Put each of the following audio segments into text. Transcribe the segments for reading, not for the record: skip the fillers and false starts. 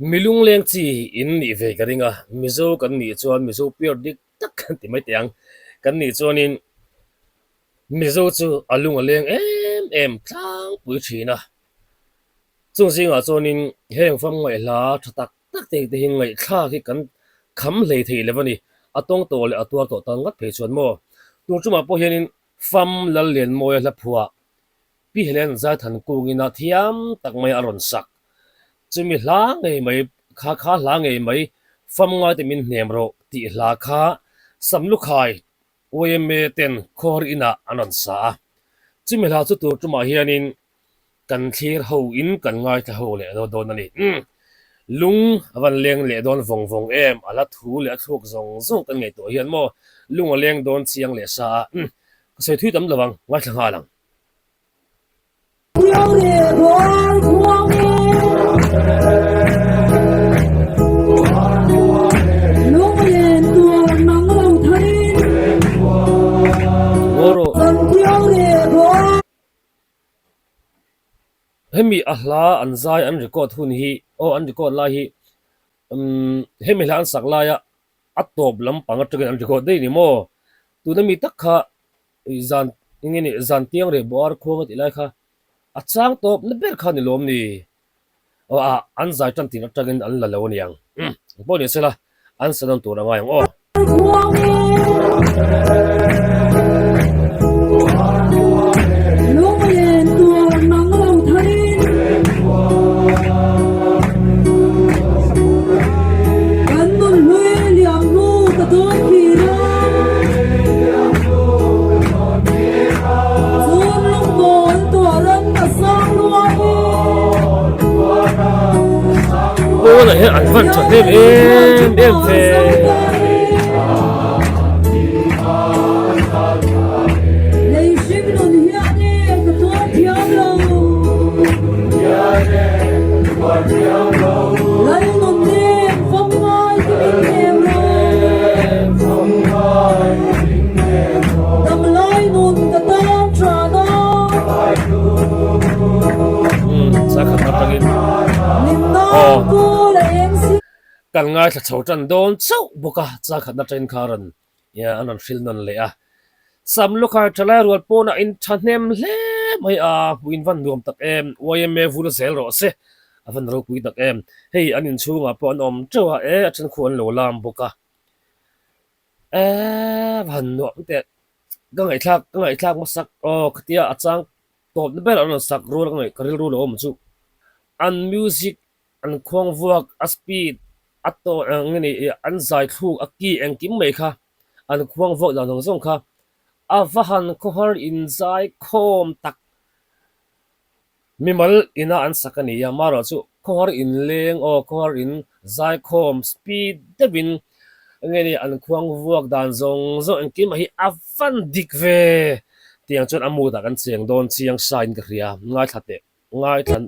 Mi lungleng chi in nih ve ka ring a, Mizo kan nih chuan Mizo pure dik tak kan ti mai teh ang. Kan nih chuanin Mizo chu a lung a leng em em tlangpui thin a. Chung zingah chuanin heng fam ngaihhla tha tak tak te te hi ngaihthlak hi kan kham hlei thei lo a ni. A tawng tawh leh a tuar tawh tan ngat phei chuan maw. Tun tumah pawh hianin fam Lallianmawia hla phuah Pi Helen Zaithan kungina thiam tak mai a rawn sak. Chumi hla ngei mai kha kha hla ngei mai fam ngaite min hnem rawh tih hla kha Samlukhai yma ten khawhar inah an rawn sa a. Chumi hla chu tur tumah hianin kan thlir ho in kan ngaithla ho leh dawn a ni. Umm lung a van leng leh dawn vawng vawng em a hla thu leh a thluk zawng zawng kan ngaihtuah hian maw lung a leng dawn chiang leh sa a. Umm ka sawi thui tam lo ang ngaithla nghal ang. Hemi a hla an zai an record hun hi aw an record lai hi umm hemi hla an sak laia a tawp lampang atangin an record daih ni maw tuna mi tak kha Zan eng nge zan tiang reh buar khuang a tih lai kha a chang tawp na ber kha ni lawm ni? Aw a an zai tan tir atangin an la lo a niang. Umm pawh ni sela an sa nawn tur a ngai ang aw. Lunglen tur nang lo tharin kan nun hlui liam hnu ka dawn phir a. Pawnah hian an van tha hnem em em ve. Kan ngaithla chho tan dawn chauh bawk a, changkhatna atangin kha a rawn an rawn hrilh nawn leh a. Sam Lukhar thalai rual pawnah in thahnem hle mai a, hmuh in van nuam tak em, yma vul zel rawh se, a van ropui tak em. Hei an inchhungah pawh an awm teuh a, e a then khu an lo lam bawk a. Eee va han nuam teh, ka ngaihthlak ka ngaihthlak hmasak aw khatia a chang tawp na ber an rawn sak rual ka ngaih ka rilru lo awm chu. An music an khuang vuak a speed a tawh eng nge ni an zai thluk a ki engkim mai kha an khuang vuak dan zawng zawng kha a va han khawhar inzai khawm tak. Mimal ina an sak a ni a, marawh chu khawhar in leng aw khawhar in zaikhawm speed deuhin nge ni an khuang vuak dan zawng zawng engkim hi a van dik ve tiang chuan a mood ah kan cheng dawn chiang sa in ka hria ngaithla teh ngaithla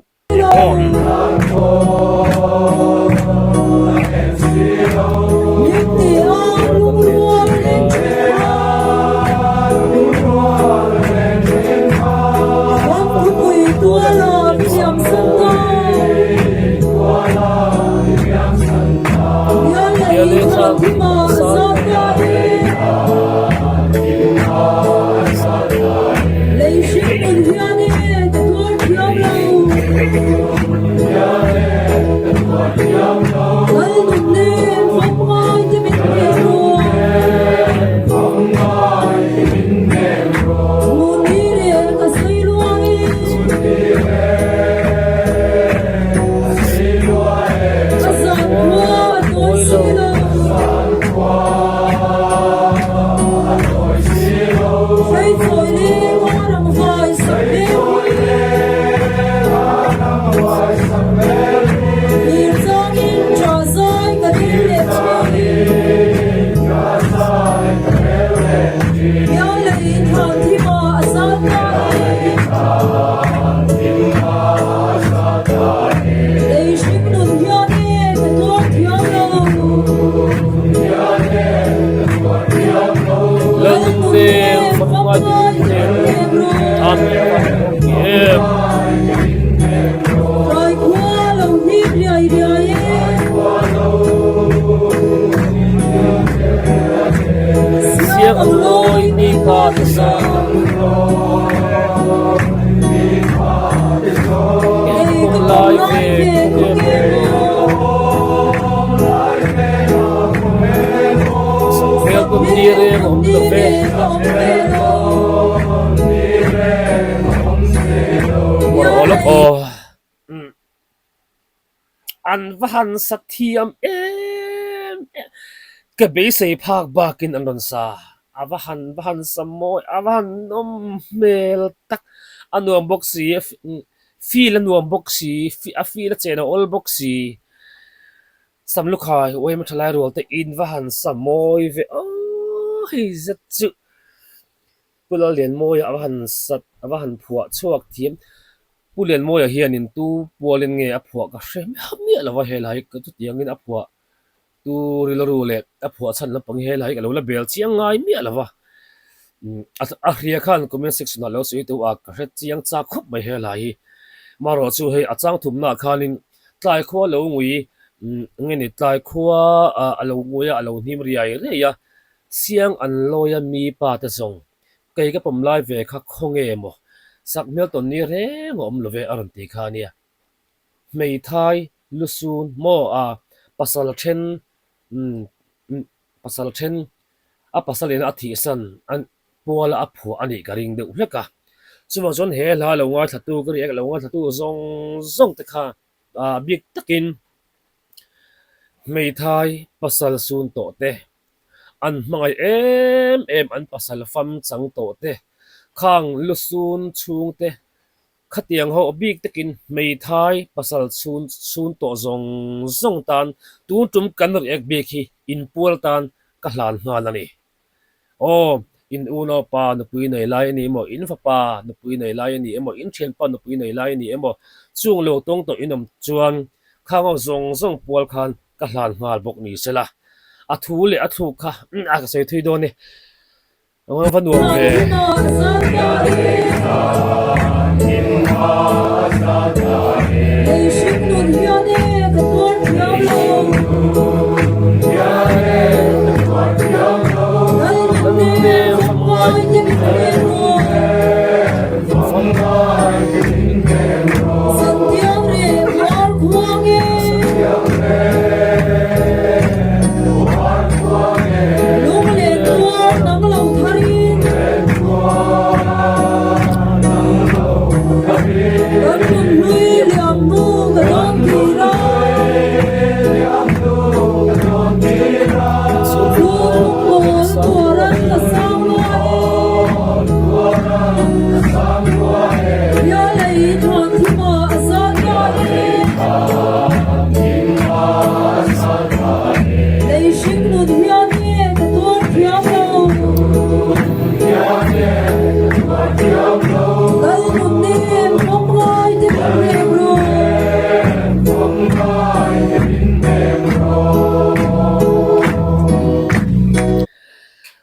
Siang an lawi mi pa te zawng. Kei ka pawm lai ve khawnge maw. Sakhmel pawn ni reng a awm lo ve. Aw lawk aw. An va han sa thiam em em. Ka beisei phak bakin an rawn sa. A va han va han sa mawi, a va han nawm hmel tak. A nuam bawk si, feel a nuam bawk si, a feel a chen a awl bawk si. Sam lukhai uaima thalai rual te in va han sa mawi ve aw hei zet chu. Pu Lallianmawia a va han sat, a va han phuah chhuak thiam. Pu Lianmawia hianin tu pualin nge a phuah ka hre miah miah lo va, helai ka chutiangin a phuah tu rilru leh a phuah chhan lampang hi helai ka lo la bel chiang ngai miah lo va. A hria khan comment section ah lo sawi teuh a, ka hre chiang chak khawp mai helai hi. Marawh chu hei a chang thumnaah khanin tlai khua lo ngui, nge ni tlai khua a lo ngui a, a lo hnim riai riai a, Siang an lawi a mi pa te zawng, kei ka pawm lai ve kha khawnge maw? Sak hmel tawn ni reng a awm lo ve a rawn ti kha nia. Hmeithai lusun maw a pasal then umm pasal then a pasal ina a thihsan a puala a phuah a nih ka ring deuh hlek a. Chuvang chuan he hla lo ngaithlatu ka react lo ngaithlatu zawng zawng te kha bik takin hmeithai pasal sun tawh te An hmangaih em em an pasal fam chang tawh te, khang lusun chhung te, khatiang ho bik takin hmeithai pasal chhun chhun tawh zawng zawng tan tun tum kan react bik hi inpual tan ka hlan nghal a ni. Aw, in unaupa nupui nei lai a ni emaw, in fapa nupui nei lai a ni emaw, in thianpa nupui nei lai a ni emaw, chung lo tawng tawh in awm chuan khang ho zawng zawng pual khan Ka hlan nghal bawk ni sela, a thu leh a thluk kha a ka sawi thui dawn e, a va nuam ve.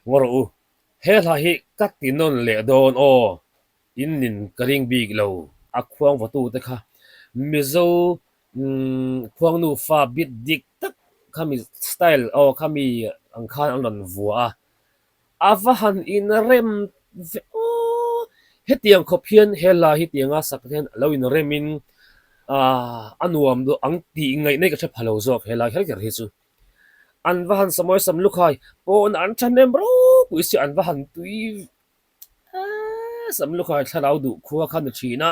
Ngaw rawh u, he hla hi ka ti nawn leh dawn aw. In nin ka ring bik lo. A khuang vatu te kha Mizo khuangnu fa bit dik tak khami style aw khami ang khan an rawn vua a, a va han inrem ve aw. Hetiang khawp hian he hla hi tianga sak hian a lo inrem in a nuam duh ang tih ngaihna hi ka hre pha lo zawk he lai kher kher hi chu. An va han samawi sam lukhai pawn an thahnem ropui si an va han tui Sam lukhai thlarau duh khua kha ni thin a,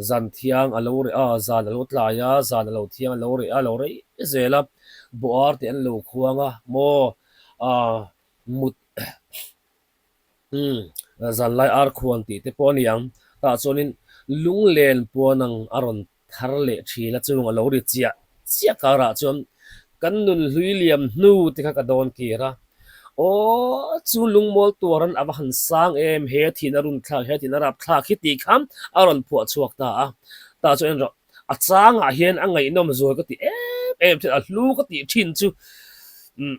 zan thiang a lo reh a, zan a lo tlai a, zan a lo thiang a lo reh a, a lo rei zel a, buar tih an lo khuang a, maw ah mut umm zan lai ar khuan tih te pawh a ni ang, tah chuanin lunglen puan ang a rawn thar leh thin a chung a lo ri chiah chiah karah chuan kan nun hlui liam hnu te kha ka dawn kir a, aw chu lungmawl tuaran a va han sang em he thin a run thlak he thin a rap thlak hi tih kha a rawn phuah chhuak ta a, tah chuan erawh a changah hian a ngaihnawm zual ka ti em em thin a hlu ka tih thin chu umm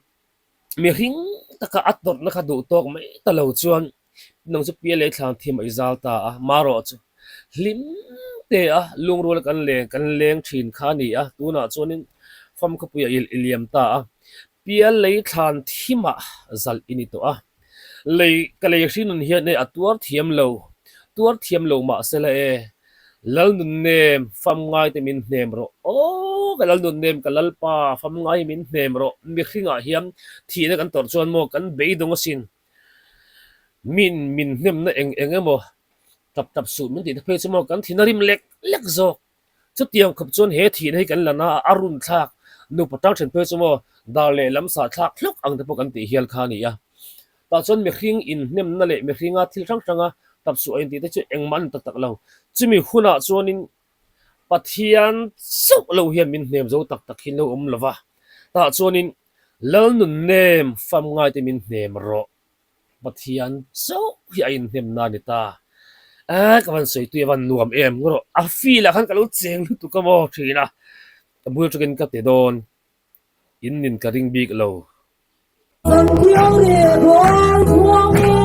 mihring taka a tawrhna kha duh tawk mai ta lo chuan nang chu pial leh thlan thiam a i zal ta a, marawh chu hlim te a lungrual kan leng kan leng thin kha a ni a, tunah chuanin fam khawpuiah i liam ta a. Pial lei thlan thimah zalh i ni tawh a. Lei ka lei hri nun hian e a tuar thiam lo, tuar thiam lo mahsela e, Lal nun nem fam ngai te min hnem rawh. Aw ka Lal nun nem ka Lalpa fam ngai min hnem rawh. Mihringah hian thihna kan tawrh chuan maw kan beidawng asin. Min min hnemna eng eng emaw tap tap suh min tih te phei chu maw kan thin a rim lek lek zawk. Chutiang khawp chuan he thihna hi kan la na a, a run thlak nupa tang then phei chu maw dar leh lam sah thlak hlawk ang te pawh kan tih hial kha a ni a. Tah chuan mihring inhnemna leh mihringa thil hrang hranga tapsuh a intih te chu engmah an ni tak tak lo. Chumi hunah chuanin Pathian chauh lo hian min hnem zo tak tak hi an lo awm lo va. Tah chuanin Lalnunnem fam ngaite min hnem rawh. Pathian chauh hi a inhnemna a ni ta. Eeh ka van sawi tui a van nuam em rawh a feel ah khan ka lo cheng lutuk a maw thin a, ka bul takin ka ti dawn in nin ka ring bik lo. Kan thiau leh rual khuang e.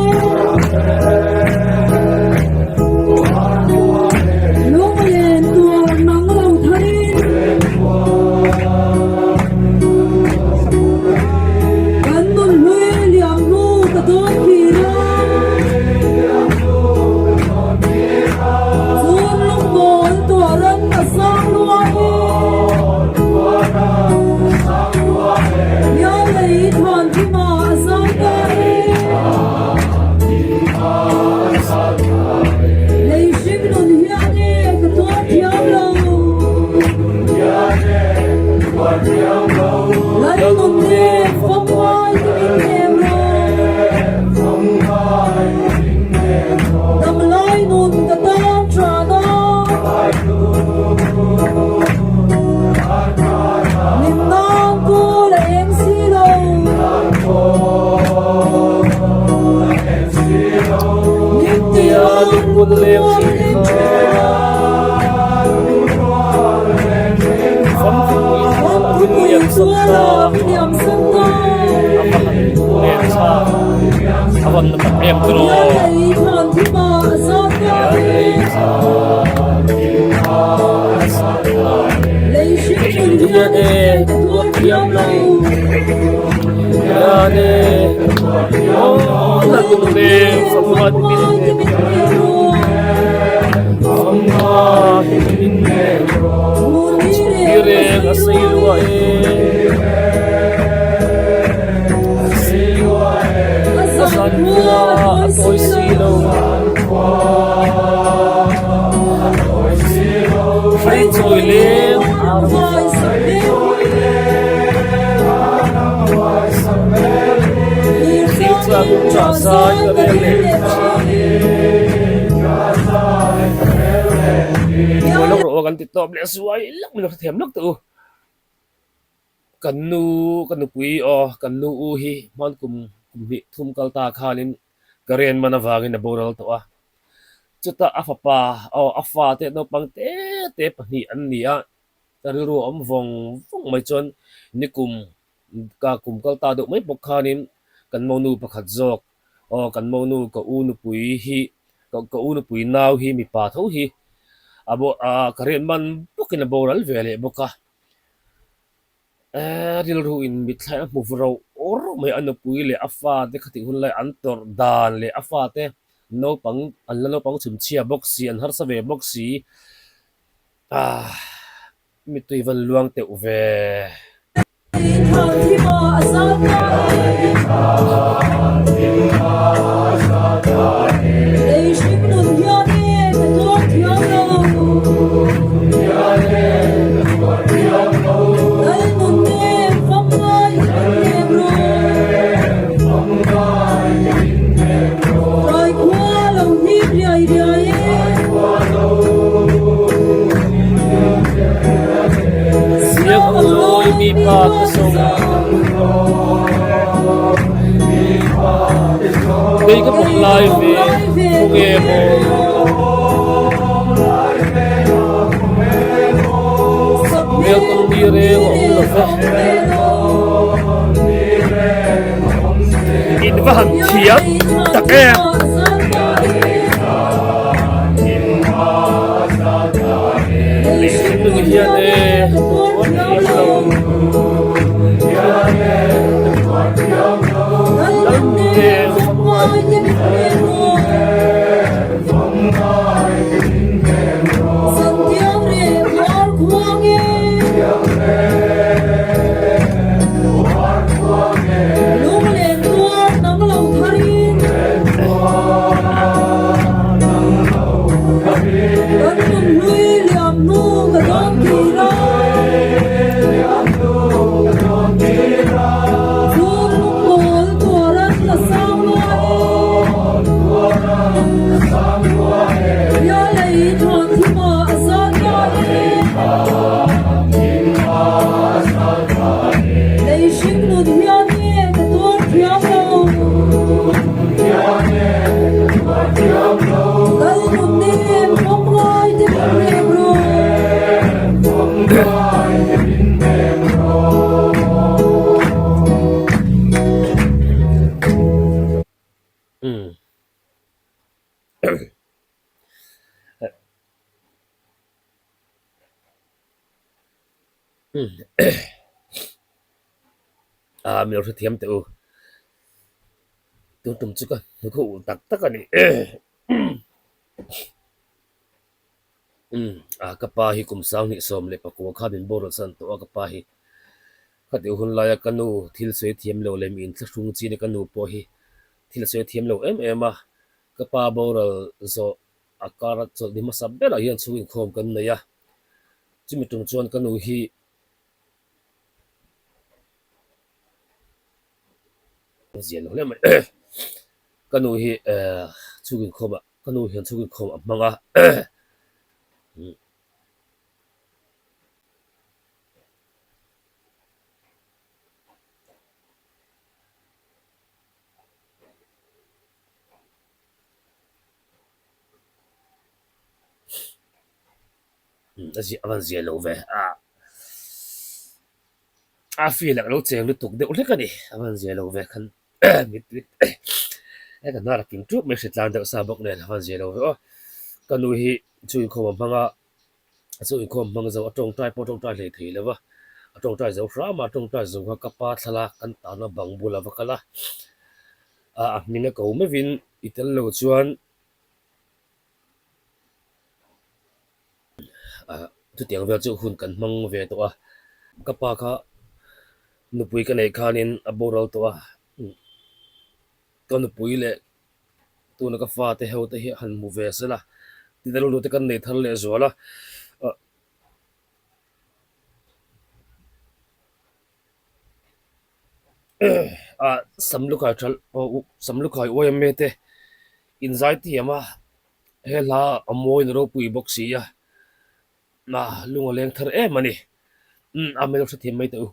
Lunglen tur nang lo tharin. Kan nun hlui liam hnu ka dawn kir a. Chun lungmawl tuah ram a sang lua e. Hnial lei thawn thim ah a zai ta e. Lei hring nun hian e ka tuar thiam lo. Lal nun nen fam ngai te min hnem rawh. Dam lai nun ka tan than a. Lim nan kawl a eng si lo. Nia lungrual leng thin kha Famkhupui tual a min liam san ta A va han len chak a van na tak em tiraw Hian e tuar thiam lo hian e aw lalnun famngai min famngai min Tireng a sei lua e a zan khua a tawi si lo Hrei chawi leng Zai ka rel leh Buai lawk rawh aw kan ti tawp leh suai lak min lo hrethiam lawk teh u. Kan nu ka nupui aw kan nu u hi hman kum kum hnih thum kal ta khanin ka ren man avangin a boral tawh a. Chutah a fapa aw a fate naupang te te pahnih an ni a, ka rilru a awm vawng vawng mai chuan nikum Ka kum kal ta deuh mai bawk khanin kan monu pakhat zawk, aw kan monu ka u nupui hi, ka u nupui nau hi mipa tho hi a bo ah ka riat man bawkin a boral ve leh bawk a. Eee rilru in mitthla a hmu ro ro mai a nupui leh a fate khatih hun lai an tawrh dan leh a fate naupang an la naupang chhumchhia bawk si an harsa ve bawk si ah. Mittui van luang teuh ve. Siang ang lawi mi pa te zawng Kei ka pawm lai ve khawnge maw Hmel tawng ni reng a awm lo ve In va han thiam tak em. Lehkha nung hian e tuar thiam lo. Lunglen tuar nang lo tharin. Kan nun hlui liam hnu ka dawn kir a. Chhung lungmawl tuaran ka sang luai e. Bialei thawn thima a zan lai e. Lei hring nun hian nge ka tuar thiam lo. Lal nun nem pawm ngai te min hnem rawh. Ah mi lo hrethiam teh u tun tum chu ka hnu khaw ulh tak tak a ni umm ah ka pa hi kum 2019 khan min boral san tawh a ka pa hi khatih hun laia ka nu thil sawi thiam lo leh mi inthlahrung chin a ka nu pawh hi thil sawi thiam lo em em a ka pa boral zawh a kar a chawlh ni hmasa berah hian chhung inkhawm kan nei a chumi tum chuan ka nu hi zia lo hle mai ka nu hi ehh chhung inkhawm ah ka nu hian chhung inkhawm a hmang a A ziah a van ziah lo ve a a feel ah ka lo cheng lutuk deuh hlek a ni a van ziah lo ve khan mittui he ka hnar a ping ṭup mai hritlang deuh sa bawk nen a van ziah lo ve aw ka nu hi chu inkhawm a hmang a chu inkhawm hmang zo a tawngtai pawh a tawngtai hlei thei lo va a tawngtai zo hram a a tawngtai zo kha ka pa thlalak kan tahna bang bul a va kal a a hming a ko meuhin i tel lo chuan. Ah chutiang vel chu hun kan hmang ve tawh a, ka pa kha nupui ka neih khanin a boral tawh a, ka nupui leh tuna ka fate ho te hi han hmu ve sela tih rilru te kan nei thar leh zual a. Ah Samlukhai tha aw Samlukhai yma te inzai thiam a he hla a mawi na ropui bawk si a ah lung a leng thar em a ni umm a hmel hrethiam mai teh u.